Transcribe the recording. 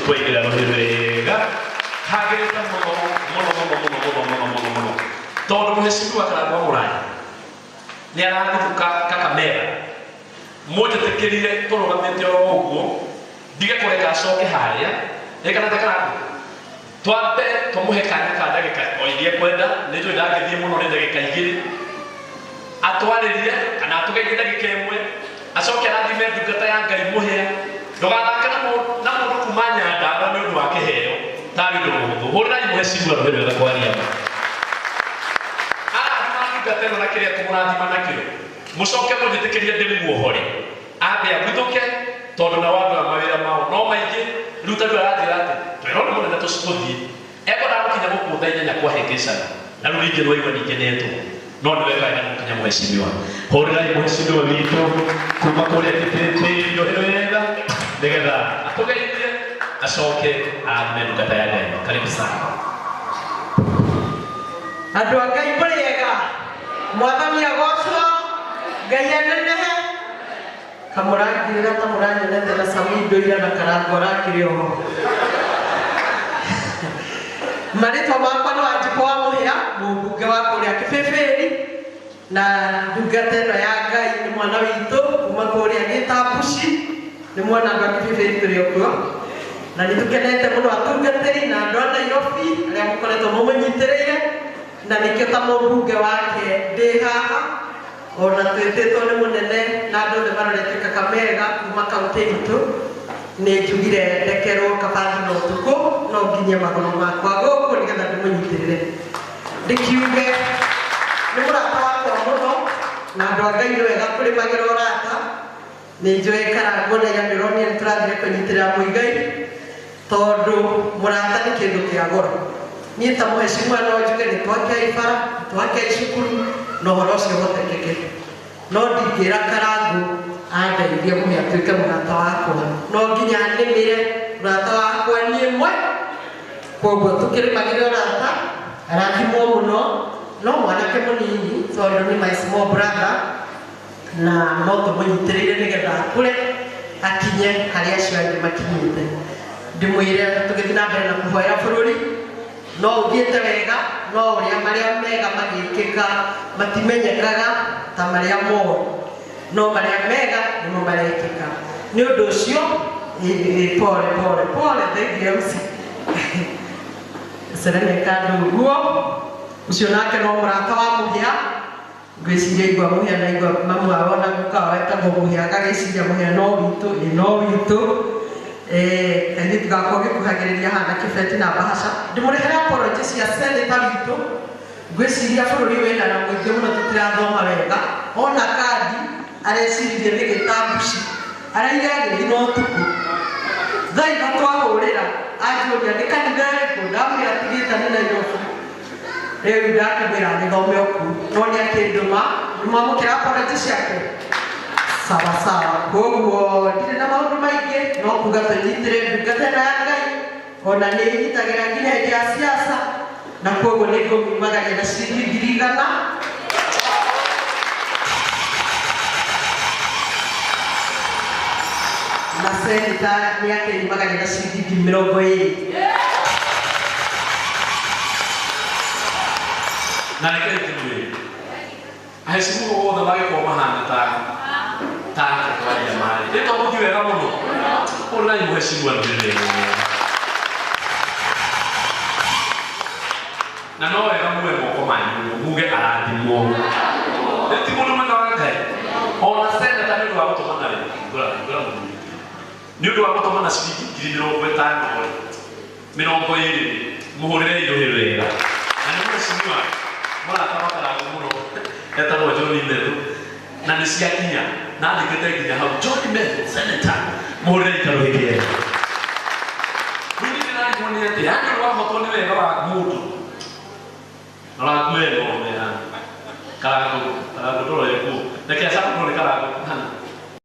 Twaigĩrĩra rũhĩ rwega hagĩrĩte mũno mũno mũno mũno mũno mũno mũno mũno, tondũ mũhecimiwa Karangũ wa Mũraya nĩ araguthũka Kakamega. Mũnjĩtĩkĩrire tũrũgamĩte oro ũguo, ndige kũreka acoke harĩa ĩkanate Karangũ. Twambe tũmũhe kanya ka ndagĩka o iria ekwenda, nĩ njũĩ ndangĩthiĩ mũno, nĩ ndagĩka 2 atwarĩrie kana atũgeithie ndagĩka 1, acoke arathime ndungata ya Ngai mũhĩa. Ndũgathake na mũndũ kuma Nyandarua nĩ ũndũ wa kĩheo tarĩ ũndũ mũhũthũ. Hũrĩrai mũhecimiwa rũhĩ rwega kwaria ma. Arathima ndungata ĩno na kĩrĩa kũmũrathima nakĩo, mũcoke mũnjĩtĩkĩrie ndĩmuohore ambe aguthũke, tondũ nao andũ aya mawĩra mao no maingĩ. Rĩu ta rĩu aranjĩra atĩ twĩrwo nĩ mũnene tũthiĩ, ekwendaga gũkinya gũkũ thaa 8 kwahĩngĩcana, na rĩu ningĩ nĩwaigua ningĩ nĩetwo. No nĩ wega wega nĩgũkinya mũhecimiwa. Hũrĩrai mũhecimiwa witũ kuma kũrĩa Kĩbĩbĩ rũhĩ rwega, nĩgetha atũgeithie acoke arathime ndungata ya Ngai. Karibu sana. Andũ a Ngai mũrĩega, mwathani agocwo, Ngai anenehe. Kamũrangĩrĩra ta mũranyonete na camu indo ira na Karangũ arakĩrĩ oho. Marĩtwa makwa nĩ Wanjikũ wa Mũhĩa, mũmbunge wa kũrĩa Kĩbĩbĩri, na ndungata ĩno ya Ngai nĩ mwana witũ kuma kũrĩa Gĩtambuci, nĩ mwana andũ a Kĩbĩbĩri tũrĩ o kuo. Na nĩ tũkenete mũno atungatĩri na andũ a Nairobi arĩa mũkoretwo mũmũnyitĩrĩire, na nĩkĩo ta mũmbunge wake ndĩ haha. Ona twĩtĩtwo nĩ mũnene na andũ othe marorete Kakamega kuma kaunti itũ, nĩ njugire ndekerwo kabathi na ũtukũ no nginyie magũrũ makwa gũkũ nĩgetha ndĩmũnyitĩrĩre. Ndĩkiuge nĩ mũrata wakwa mũno, na andũ a Ngai nĩ wega kũrĩmagĩra ũrata. Nĩ njũĩ Karangũ na ira nĩ ũronire nĩ tũrathire kũnyitĩrĩra Mũigai, tondũ mũrata nĩ kĩndũ kĩa goro. Niĩ ta mũhecimiwa no njuge nĩ twakei bara, nĩ twakei cukuru, na ũhoro ũcio ũhotekeke. No ndingĩra Karangũ andeithie mũhe atuĩke mũrata wakwa, no nginya nĩmĩre mũrata wakwa niĩ mwe. Koguo tũkĩrĩmagĩra ũrata, arathimwo mũno, no mwanake mũnini tondũ nĩ my small brother, na no tũmũnyitĩrĩire nĩgetha akũre akinye harĩa acio angĩ makinyĩte. Ndĩmwĩre tũgĩthiĩ na mbere na kũhoera bũrũri, no ũthiĩte wega, no ũrĩa marĩa mega magĩkĩka matimenyekaga ta marĩa moru, no marĩa mega nĩmo marekĩka. Nĩ ũndũ ũcio, pole pole pole, thengia MC Sereneka Ndũguo, ũcio nake no mũrata wa Mũhĩa. Ngwĩciria igua Mũhĩa na igua mamu wao na guka wao etagwo Mũhĩa, agagĩciria Mũhĩa no witũ, ĩ no witũ. Kairĩtu gakwa gĩkuhagĩrĩria haha na kĩbeti na mbahaca. Ndĩmũrehere apology cia senator witũ. Ngwĩciria bũrũri wĩna na mũingĩ mũno tũtirathoma wega. Ona kandi areciririe nĩ gĩtambuci, araire agĩthiĩ na ũtukũ. Thaa 3 ahũrĩra anjũria nĩ kanitha ĩrĩkũ, ndamwĩra tigĩta nĩ Nairobi. Rĩu ndakĩmwĩra agĩthome o kũu, no nĩ akĩndũma. Nĩmwamũkĩra apology ciake? Sawa sawa. Koguo ndirĩ na maũndũ maingĩ, no kuga tũnyitĩre ndungata ĩno ya Ngai, ona nĩ ĩnyitagĩra nginya hĩndĩ ya siasa, na koguo nĩ ngũmumagaria na ciringi 100,000. Na seneta nĩ akĩnyumagaria na ciringi 20,000. Na reke ndĩmwĩre, ahecimu othe magĩkorwo mahana ta take kwaria marĩ ĩ to mũthiĩ wega mũno. Hũrĩrai mũhecimu arũmĩrĩre, na no wega muoe moko manyu ũguo muge arathimwo. Nĩ ti mũndũ mwega wa Ngai? Ona seneta nĩ ũndũ wa gũtũmana rĩ, hingũra hingũra mũthuri, nĩ ũndũ wa gũtũmana ciringi 50,000 rĩ, 20 rĩ, mũhũrĩre irũhĩ wega. Na nĩ mũhecimiwa mũrata wa Karangũ mũno etagwo John Methu, na nĩ ciakinya na andĩkĩte nginya hau John Methu senator, mũhũrĩre ikarũhĩ kega. Rĩu niĩ ndĩrarigwo nĩ atĩ yani ũrahotwo nĩ wega wa mũndũ. Rora nguo ĩno mena Karangũ, Karangũ ndũrora.